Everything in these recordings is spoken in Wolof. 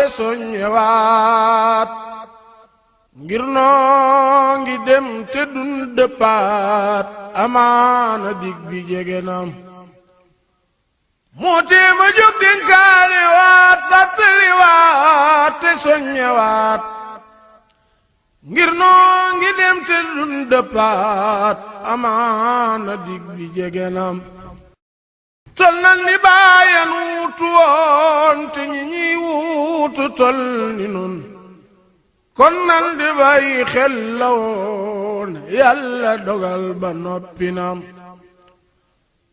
te soññewaat ngir noo ngi dem te dun dëppaat amaana dig bi jege nam moo tee ma jóg dénkaane waat fàttali waat te soññewaat ngir noo ngi dem te dun dëppaat amaana dig bi jege nam tol nan ni bàyyan wuutu woon te ñi ñiy wuutu tol ni nun kon nan di bàyyi xel la woon yàlla dogal ba noppi nam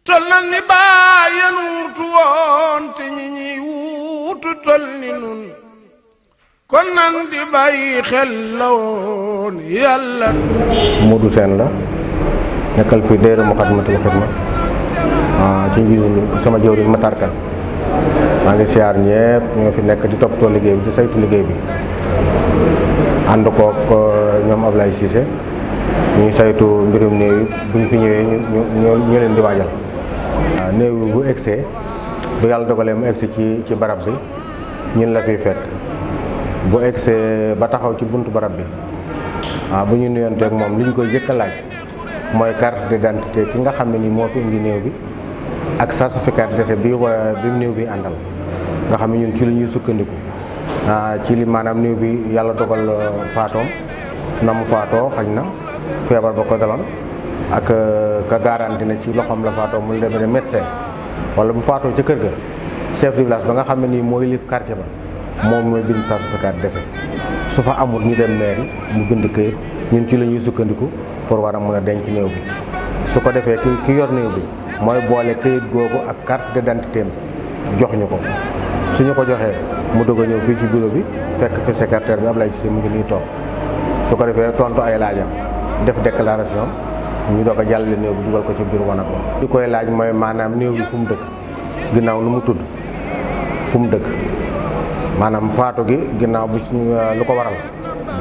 tol nan ni bàyyan wuutu woon te ñi ñiy wuutu tol ni nun kon nan di bàyyi xel la woon yàlla. Modou Sène la nekkal fii daayira Moukhaddamatoul Khidma ci njiitu sama jëwriñ Matar Kane maa ngi siyaar ñëpp ñoo fi nekk di toppatoo liggéey bi di saytu liggéey bi ànd kook ñoom Ablaye Cissé ñuy saytu mbirum néew yi bu ñu fi ñëwee ñu leen di waajal. néew yi bu egsee bu yàlla dogalee mu egsi ci barab bi ñun la fiy fekk bu egsee ba taxaw ci buntu barab bi bu ñu nuyonteeg moom li ñu koy jëkk a laaj mooy carte d'identité ki nga xam ne ni moo fi indi néew bi ak certificat de décès bi néew bi àndal nga xam ne ñun ci la ñuy sukkandiku ci li maanaam néew bi yàlla dogal faatoom na mu faatoo xañ na feebar ba ko daloon ak ka garanti na ci loxoom la faatoo mu demee ne médecin wala bu faatoo ca kër ga chef de village ba nga xam ne nii mooy lif quartier ba moom mooy bind certificat de décès su fa amul ñu dem mairie mu bind këyit ñun ci la ñuy sukkandiku pour war a mën a denc néew bi su ko defee ki yor néew bi mooy boole këyit googu ak carte d'identité jox ñu ko suñu ko joxee mu doog a ñëw fii ci bureau bi fekk fi secrétaire bi Ablaye Cissé mu ngi nii toog su ko defee tontu ay laajam def déclaration ñu doog a jàllale néew bi dugal ko ci biir wanag ba di koy laaj mooy maanaam néew bi fu mu dëkk ginnaaw lu mu tudd fu mu dëkk maanaam faatu gi ginnaaw bi lu ko waral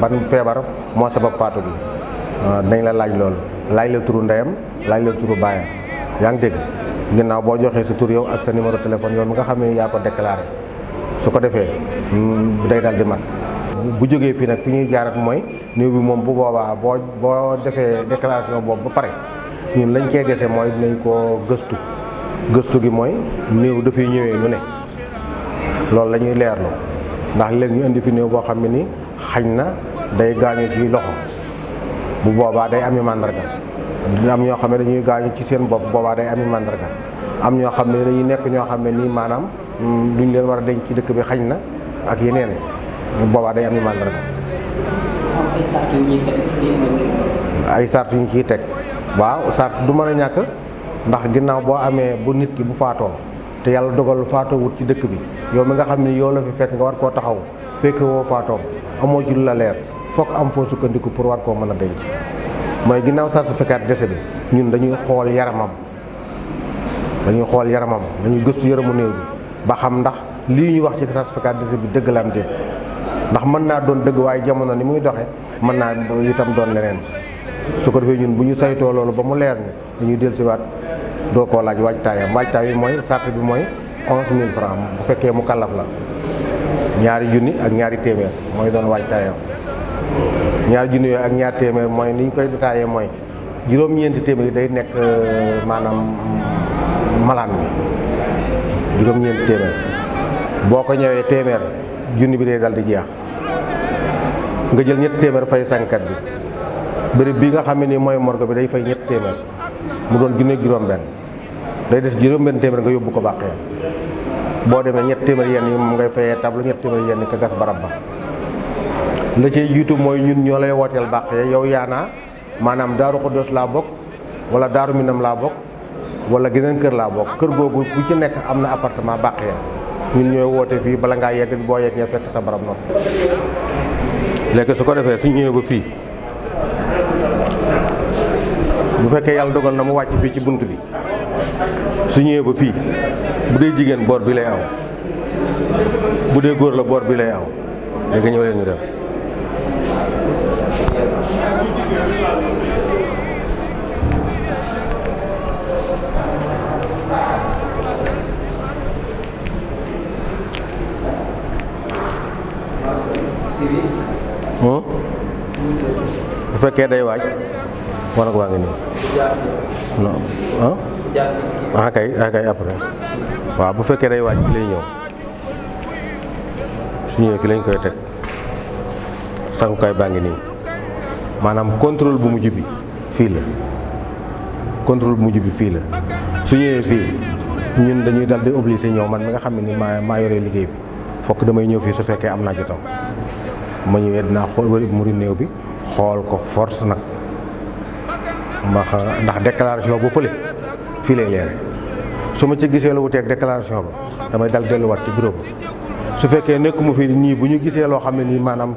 ban feebar moo sabab faatu gi dañ la laaj loolu laaj la turu ndeyam laaj la turu baayam yaa ngi dégg ginnaaw boo joxee sa tur yow ak sa numéro téléphone yow mi nga xam ne yaa ko déclaré su ko defee day dal di mat bu jógee fii nag fi ñuy jaarat mooy néew bi moom bu boobaa boo defee déclaration boobu ba pare ñun lañ cee dese mooy dinañ ko gëstu gi mooy néew dafay ñëwee ñu ne loolu la ñuy leerlu ndax léegi ñu indi fi néew boo xam ne ni xañ na day gaañu ci loxo bu boobaa day ami màndarga dina am ñoo xam ne dañuy gaañu ci seen bopp boobaa day ami màndarga am ñoo xam ne dañuy nekk ñoo xam ne nii maanaam duñ leen war a denc ci dëkk bi xañ na ak yeneen boobaa day ami màndarga. ay sart yu ñu ciy teg waaw sart du mën a ñàkk ndax ginnaaw boo amee bu nit ki bu faatoo te yàlla dogal faatoo wut ci dëkk bi yow mi nga xam ne yow la fi fekk nga war koo taxaw fekke woo faatoom amoo ci lu la leer fokk am foo sukkandiku pour war koo mën a denc mooy ginnaaw certificat de décès bi ñun dañuy xool yaramam dañuy gëstu yaramu néew bi ba xam ndax lii ñu wax ci certificat de décès bi dëgg la am déet ndax mën naa doon dëgg waaye jamono ni muy doxe mën naa itam doon leneen su ko defee ñun bu ñu saytoo loolu ba mu leer ni dañuy dellusiwaat doo koo laaj waajtaay bi mooy sart bi mooy 11 000 francs bu fekkee mu kallaf la ñaari junni ak ñaari téeméer mooy doon waajtaayam ñaari junni yooyu ak ñaari téeméer mooy ni ñu koy détaillé mooy juróom-ñeenti téeméer yi day nekk maanaam malaan bi juróom-ñeenti téeméer boo ko ñëwee téeméer junni bi day dal di jeex nga jël ñetti téeméer fay sànkat bi béréb bi nga xam ne nii mooy morgue bi day fay ñetti téeméer mu doon junni juróom-benn day des juróom-benn téeméer nga yóbbu ko bàqee boo demee ñetti téeméer yenn yi moom ngay fayee tablu ñetti téeméer yenn ka gas barab ba la cay jiitu mooy ñun ñoo lay wooteel bàqee yow yaanaa maanaam Daaru Xuddoos laa bokk wala Daaru Minam laa bokk wala geneen kër laa bokk kër googu bu ci nekk am na appartement bàqee ñun ñooy woote fii bala ngaa yegg boo yeggee fekk sa barab noonu léegi su ko defee suñ ñëwee ba fii bu fekkee yàlla dogal na mu wàcc fii ci bunt bi su ñëwee ba fii bu dee jigéen boor bi lay aw bu dee góor la boor bi lay aw léegi ñëw leen ñu def fekkee day waaj wanag waa ngi nii non kay après waaw bu fekkee day waaj fi lay ñëw su ñëwee fi lañ koy teg sangukaay baa ngi nii maanaam contrôle bu mujj bi fii la contrôle bu mujj bi fii la su ñëwee fii ñun dañuy dal di obligé ñëw man mi nga xam ne ni maa yore liggéey bi fokk damay ñëw fii su fekkee am naa jotam ma ñëwee dinaa xool wari muri néew bi xool ko force nag ndax déclaration bu fële fii lay leere su ma ci gisee lu wuteeg déclaration ba damay dal delluwaat ci bureau ba su fekkee nekkuma fi nii bu ñu gisee loo xam ne nii maanaam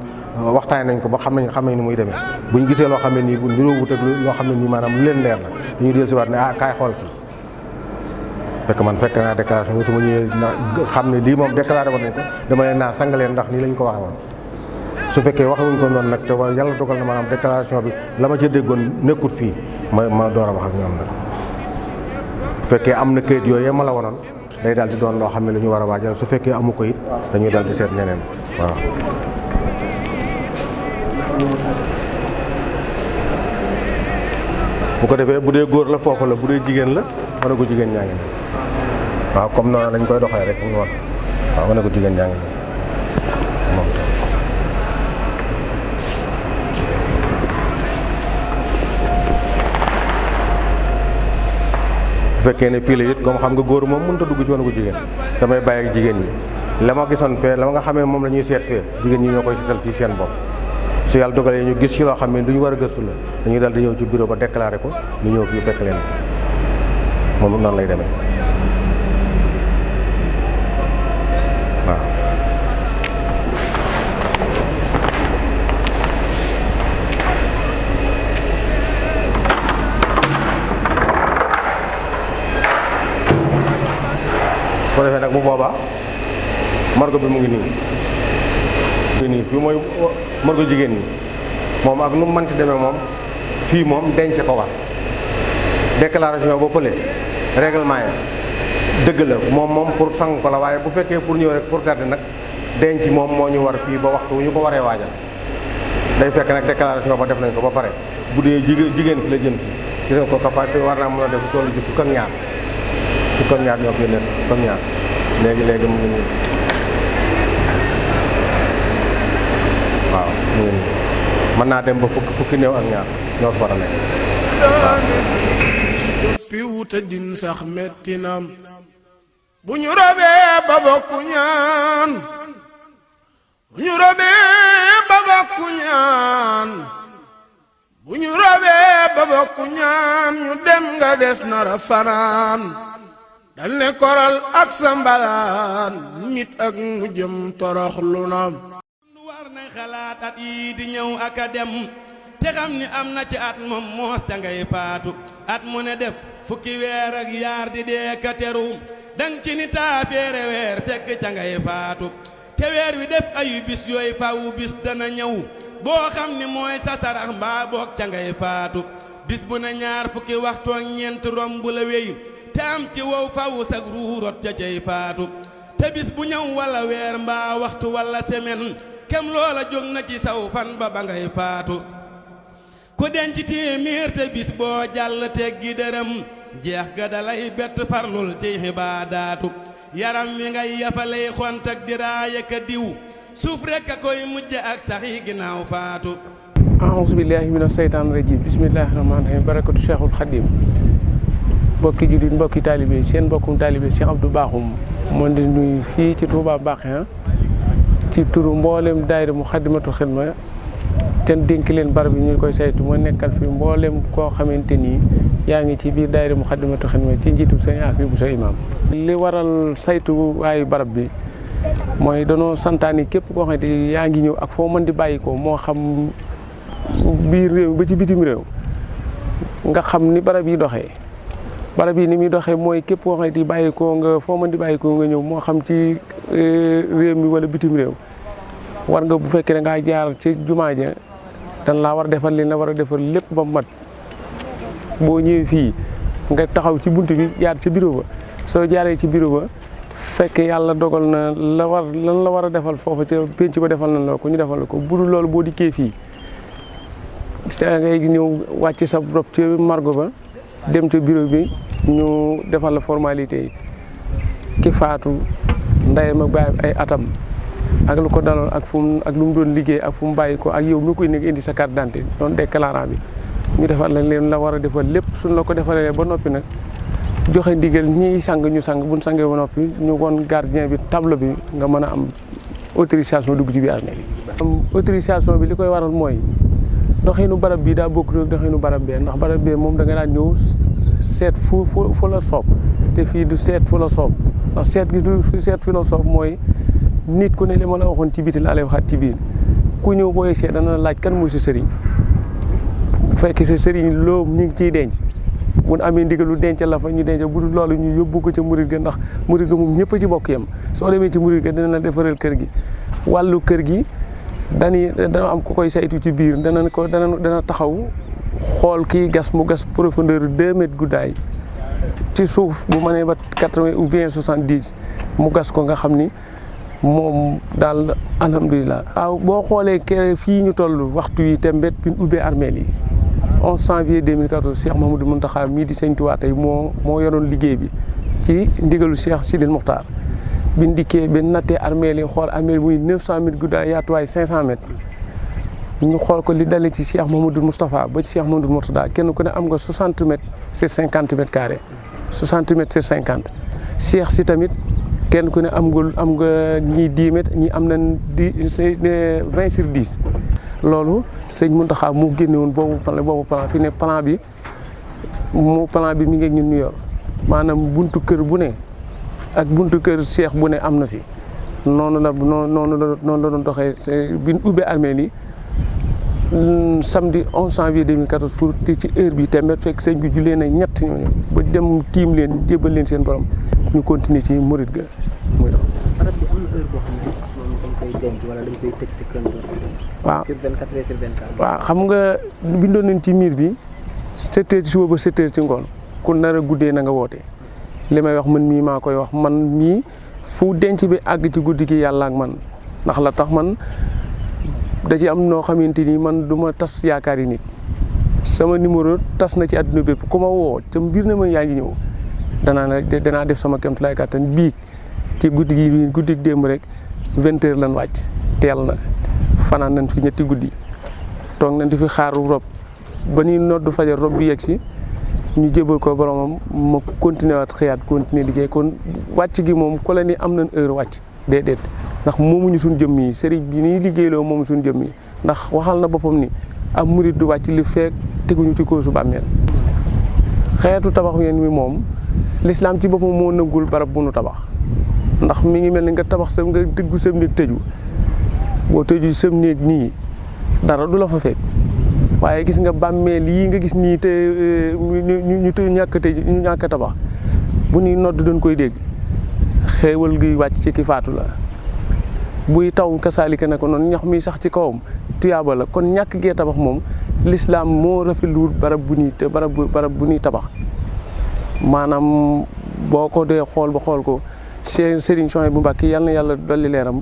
waxtaan nañ ko ba xam nañ ni muy demee bu ñu gisee loo xam ne nii bu niroo wuteeg loo xam ne nii maanaam lu leen leer la ñu dellu si waat ne kaay xool ki fekk man fekk naa déclaration bi su ma ñëwee xam ne lii moom déclaré woon nañ ko dama leen naa sang leen ndax nii lañ ko waxee woon su fekkee waxewuñ ko noonu nag te yàlla dogal na maanaam déclaration bi la ma ca déggoon nekkut fii ma door a wax ak ñoom nag su fekkee am na kayit yooyu ma la wonoon day daal di doon loo xam ne lu ñu war a waajal su fekkee amu ko it dañuy daal di seet ñeneen waaw. bu ko defee bu dee góor la foofu la bu dee jigéen la wane ko jigéen ñaa ngi nii waaw comme noonu lañ koy doxee rek ñu wax waaw wane ko jigéen ñaa ngi nii moom bu fekkee ne fii la it comme xam nga góor moom mënut a dugg ci wane ko jigéen damay bàyyi ak jigéen ñi la ma gisoon fee la ma nga xamee moom la ñuy seet fee jigéen ñi ñoo koy seetal fii seen bopp su yàlla dogalee ñu gis ci loo xam ne du ñu war a gëstu la dañuy dal di ñëw ci bureau ba déclaré ko ñu ñëw fii fekk leen moom noonu lay demee waaw. bu ko defee nag bu boobaa margo bi mu ngi nii fii mooy margo jigéen ñi moom ak nu mu mënti demee moom fii moom denc ko war déclaration ba fële règlement yi dëgg la moom pour sang ko la waaye bu fekkee pour ñëw rek pour garder nag denc moom moo ñu war fii ba waxtu wu ñu ko waree waajal day fekk nag déclaration ba def nañ ko ba pare bu dee jigéen fi la jëm si gis nga ko capacité war naa mën a def toll ci fukk ak ñaar ñoo fi nekk fukk ak ñaar léegi mu ngi nii waaw mu ngi nii mën naa dem ba fukki néew ak ñaar ñoo fi war a nekk soppi wuta din sax metti na bu ñu robee ba bokku ñaan bu ñu robee ba bokku ñaan bu ñu robee ba bokku ñaan ñu dem nga des nara fanaan dal ne koral ak sa mbalaan nit ak mu jëm toroxlu na war nañ xalaat at yi di ñëw ak a dem te xam ni am na ci at moom moos ta ngay faatu at mu ne def fukki weer ak yaar di dee ka teru dang ci ni taafeere weer fekk ca ngay faatu te weer wi def ayu bis yooyu fawu bis dana ñëw boo xam ni mooy sa sarax mbaa boog ca ngay faatu bis bu ne ñaar fukki waxtu ak ñeent romb la wéy te am ci wow fawu sag ruurot ca cay faatu te bis bu ñëw wala weer mbaa waxtu wala semaine kem loola jóg na ci saw fan ba ngay faatu ku denc téeméer te bis boo jàll teggi dërëm jeex ga dalay bett farlul ci xibaadaatu yaram wi ngay yafalay xont ak diraaya ka diw suuf rekk a koy mujj ak sax yi ginnaaw faatu a'uuzu billaahi mina seytaani rajiim bismillaahi rahmaani rahiim barakatu Cheikhul Khadim mbokki jullit mbokki taalibe seen mbokkum taalibe Cheikh Abdou Bakhoum moo di nuyu fii ci Touba Bakhina ci turu mboolem daayira Muxaddamatul Xidma te dénk leen barab yi ñu koy saytu moo nekkal fi mboolem koo xamante ni yaa ngi ci biir daayira Muxaddamatul Xidma ci njiitu sëñ Afi bu sa imaam. li waral saytu waayu barab bi mooy danoo santaani képp koo xamante ni yaa ngi ñëw ak foo mën di bàyyi ko moo xam biir réew ba ci bitim réew nga xam ni barab yi doxee. barab yi ni muy doxee mooy képp koo xamante ni bàyyi ko nga foo mën di bàyyi ko nga ñëw moo xam ci réew mi wala bitim réew war nga bu fekkee da ngaa jaar ci jumaa ja dan laa war a defal li la war a defal lépp ba mat boo ñëwee fii nga taxaw ci bunt bi jaar ci bureau ba soo jaaree ci bureau ba fekk yàlla dogal na lan la war a defal foofu te penc ba defal na la ko ñu defal la ko bu dul loolu boo dikkee fii ngay ñëw wàcc sa rob ci margo ba dem ca bureau bi ñu defal la formalité yi ki faatu ndeyam ak baayam ay atam ak lu ko daloon ak ak lu mu doon liggéey ak fu mu bàyyi ko ak yow mi koy nekk indi sa carte d'identité doon déclarant bi ñu defal la leen la war a defal lépp suñ la ko defalee ba noppi nag joxe ndigal ñiy sang ñu sang buñ sangee ba noppi ñu won gardien bi tableau bi nga mën a am autorisation dugg ci biir armée bi. autorisation bi li koy waral mooy doxinu barab bii daa bokk ak doxinu barab bee ndax barab bee moom da nga daan ñëw seet fu la soob te fii du seet fu la soob ndax seet gi du seet fu la soob mooy nit ku ne li ma la waxoon ci biti laa lay waxaat ci biir ku ñëw booy seet dana laaj kan mooy sa sëriñ bu fekkee sa sëriñ loo ñu ngi ciy denc bu nu amee ndigal lu denc la fa ñu denc bu dul loolu ñu yóbbu ko ca murit ga ndax murit ga moom ñëpp a ci bokk yam soo demee ci murit ga dina la defaral kër gi wàllu kër gi dana am ku koy saytu ci biir dana taxaw xool kii gas mu gas profondeur 2 mètres guddaay ci suuf bu mënee ba 80 ou bien 70 mu gas ko nga xam ni moom daal alhamdulilah. waaw boo xoolee kere fii ñu toll waxtu yi te mbét bi ñu ubbee armeel yi 11 janvier 2014 Cheikh Mouhamadou Mountakha mii di Sëñ Tuubaa tey moo yoroon liggéey bi ci ndigalu Cheikh Sidil Mokhtar bi ñu dikkee ba nattee armeel yi xool armeel muy 900 mètres guddaay yaatuwaay 500 mètres ñu xool ko li dalee ci Cheikh Mouhamadou Moustapha ba ci Cheikh Mouhamadou Mourtada kenn ku ne am nga 60 mètres sur 50 mètres carrés 60 mètres sur 50 Cheikh si tamit kenn ku ne am nga ñii 10 mètres ñii am nañ 20 sur 10 loolu sëñ Mountakha mu génne woon boobu plan fi ne plan bi mi ngi ñun ñu yor maanaam buntu kër bu ne ak buntu kër Cheikh bu ne am na fi noonu la doon doxee bi ñu ubbee armée yi samedi 11 janvier 2014 pour ci heure bi tembe fekk sëñ bi jullee na ñett ñooñu ba dem tiim leen jébal leen seen borom ñu continuer ci murit ga muy dox. barab bi am na heure boo xam ne moom dañ koy denc wala dañ koy tëj te kenn du waaw sur 24 heures sur 24. waaw xam nga bindoon nañ ci miir bi 7 heures ci suba ba 7 heures ci ngoon ku nar a guddee na nga woote li may wax man mii maa koy wax man mii fu denc bi àgg ci guddi gi yàlla ak man ndax la tax man da ci am noo xamante ni man du ma tas yaakaar yi nit sama numéro tas na ci àdduna bépp ku ma woo te mbir na ma yaa ngi ñëw danaa def sama kéemtulaay kàttan bii ci guddi démb rek 20 heures lan wàcc teel na fanaan nañ fi ñetti guddi toog nañ di fi xaaru rob ba ñuy noddu fajar rob bi yegg si ñu jébal ko boromam ma continué waat xëyaat continué liggéey kon wàcc gi moom ku la ni am nañ heure wàcc déedéet ndax moomuñu suñ jëmm yi sëriñ bi nii liggéeyloo moomu suñ jëmm yi ndax waxal na boppam ni am murit du wàcc li feek teguñu ci koosu bàmmeel xeetu tabax yéen mi moom lislaam ci boppam moo nëggul barab bu nu tabax ndax mi ngi mel ni nga tabax sa nga dëggu sam néeg tëju boo tëju sam néeg nii dara du la fa fekk waaye gis nga bàmmeel yii nga gis nii te ñu ñàkk tabax bu ñuy nodd doon koy dégg xéewal gi wàcc ci ki faatu la buy taw kasaalika ne ko noonu ñax mi sax ci kawam tuyaaba la kon ñàkk gee tabax moom lislaam moo rafetluwul barab bu ñuy te barab bu ñuy tabax maanaam boo ko dee xool ba xool ko Serigne Souhaïbou Mbacké yal na yàlla dolli leeram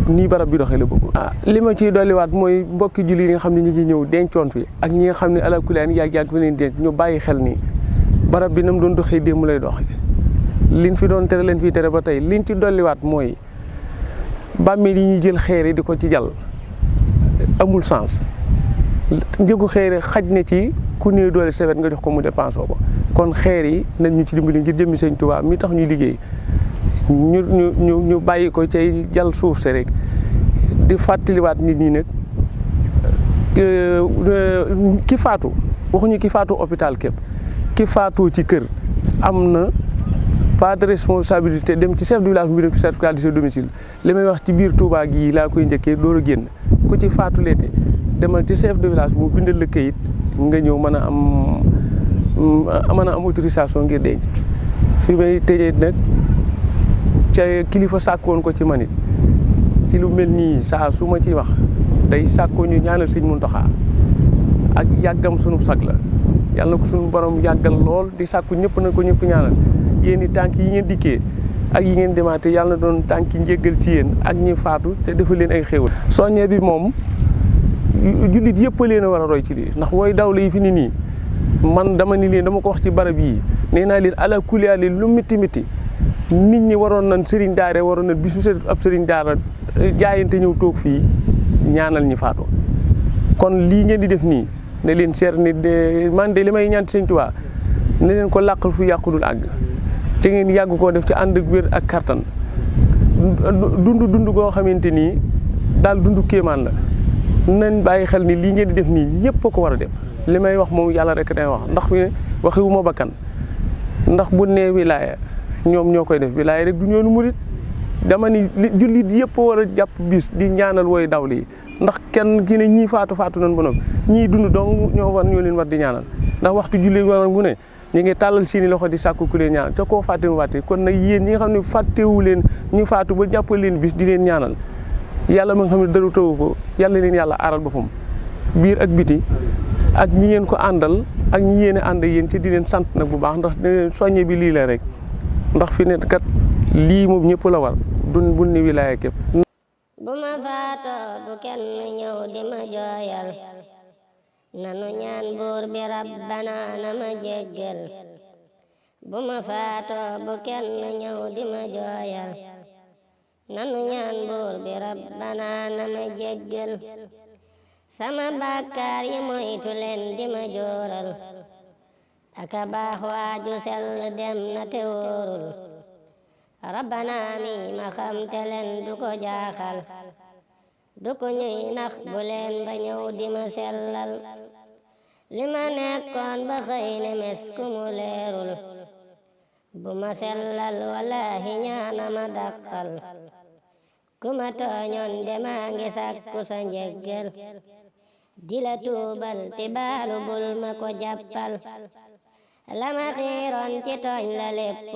nii barab bi doxee la bëgg. li ma ciy dolliwaat mooy mbokki julli yi nga xam ne ñi ngi ñëw dencoon fi ak ñi nga xam ne alaakuleyaan yàgg fi leen denc ñu bàyyi xel nii barab bi nam doon doxee démb lay dox liñ fi doon tere leen fii tere ba tey liñ ci dolliwaat mooy bàmmeel yi ñuy jël xeer yi di ko ci jàll amul sens njëgu xeer yi xaj na ci ku néew doole sewet nga jox ko mu dépensé ko kon xeer yi nañ ñu ci dimbali ngir jëmmi Sëñ Tuubaa mi tax ñuy liggéey ñu bàyyi ko cay jàll suuf si rek di fàttaliwaat nit ñi nag ki faatu waxuñu ki faatu hôpital képp ki faatu ci kër am na pas de responsabilité dem ci chef de village mu dem ci certificat de domicile li may wax ci biir Touba gii laa koy njëkkee door a génn ku ci faatu leete demal ci chef de village mu bindal la këyit nga ñëw mën a am autorisation ngir denc fi may tëjee nag ca kilifa sàkkoon ko ci manit ci lu mel nii saa su ma ciy wax day sàkkoo ñu ñaanal Sëñ Muntaxa ak yàggam sunu sag la yàlla na ko sunu borom yàggal lool di sàkku ñëpp na ko ñëpp ñaanal yéen i tànk yi ngeen dikkee ak yi ngeen demaate yàlla na doon tànk yi njéggal ci yéen ak ñi faatu te defal leen ay xéwal soññee bi moom jullit yëpp leen a war a roy ci lii ndax wooy dawle yi fi ni nii man dama ni leen dama ko wax ci barab yii nee naa leen ala kuliyaali lu métti métti nit ñi waroon nañ sëriñ daara waroon nañ bisu set ab sëriñ daara jaayante ñëw toog fii ñaanal ñi faatu kon lii ngeen di def nii ne leen seer ni de man de li may ñaan Sëriñ Tuubaa ne leen ko làqal fu yàqudul àgg te ngeen yàgg koo def ci ànd ak wér ak kartan dund goo xamante nii daal dund kéemaan la nañ bàyyi xel ni lii ngeen di def nii ñëpp a ko war a def li may wax moom yàlla rek day wax ndax waxiwu ma bakkan ndax bu nee wilaaya ñoom ñoo koy def wilaaya rek du ñoonu murit dama ni jullit yëpp a war a jàpp bis di ñaanal wooy dawle yi ndax kenn ki ne ñii faatu nañ ba noppi ñii dund dong ñoo leen war di ñaanal ndax waxtu julli war mu ne ñu ngi tàllal seeni loxo di sàkku ku leen ñaanal te koo fàtte mu fàtte kon nag yéen ñi nga xam ne fàttewu leen ñu faatu ba jàppal leen bis di leen ñaanal yàlla ma nga xam ne dara tawu ko yàlla leen yàlla aaral boppam biir ak biti ak ñi ngeen ko àndal ak ñi yéen a ànd ak yéen ci di leen sant nag bu baax ndax soññe bi lii la rek ndax fi ne kat lii moom ñëpp la war duñ bul ni wilaaya képp. bu ma faatoo bu kenn ñëw di ma jooyal nanu ñaan buur bi rabbana na ma jéggal bu ma faatoo bu kenn ñëw di ma jooyal nanu ñaan buur bi rabbana na ma jéggal sama bàkkaar yi moytu leen di ma jooral aka baax waaju sell dem na te wóorul rabbana mi ma xam te leen du ko jaaxal du ko ñuy nax bu leen ba ñëw di ma sellal li ma nekkoon ba xëy ne mes ku mu leerul bu ma sellal wallahi ñaana ma dàqal ku ma tooñoon de maa ngi sàkku sa njéggal di la tuubal te baalu bul ma ko jàppal la ma xiiroon ci tooñ la lépp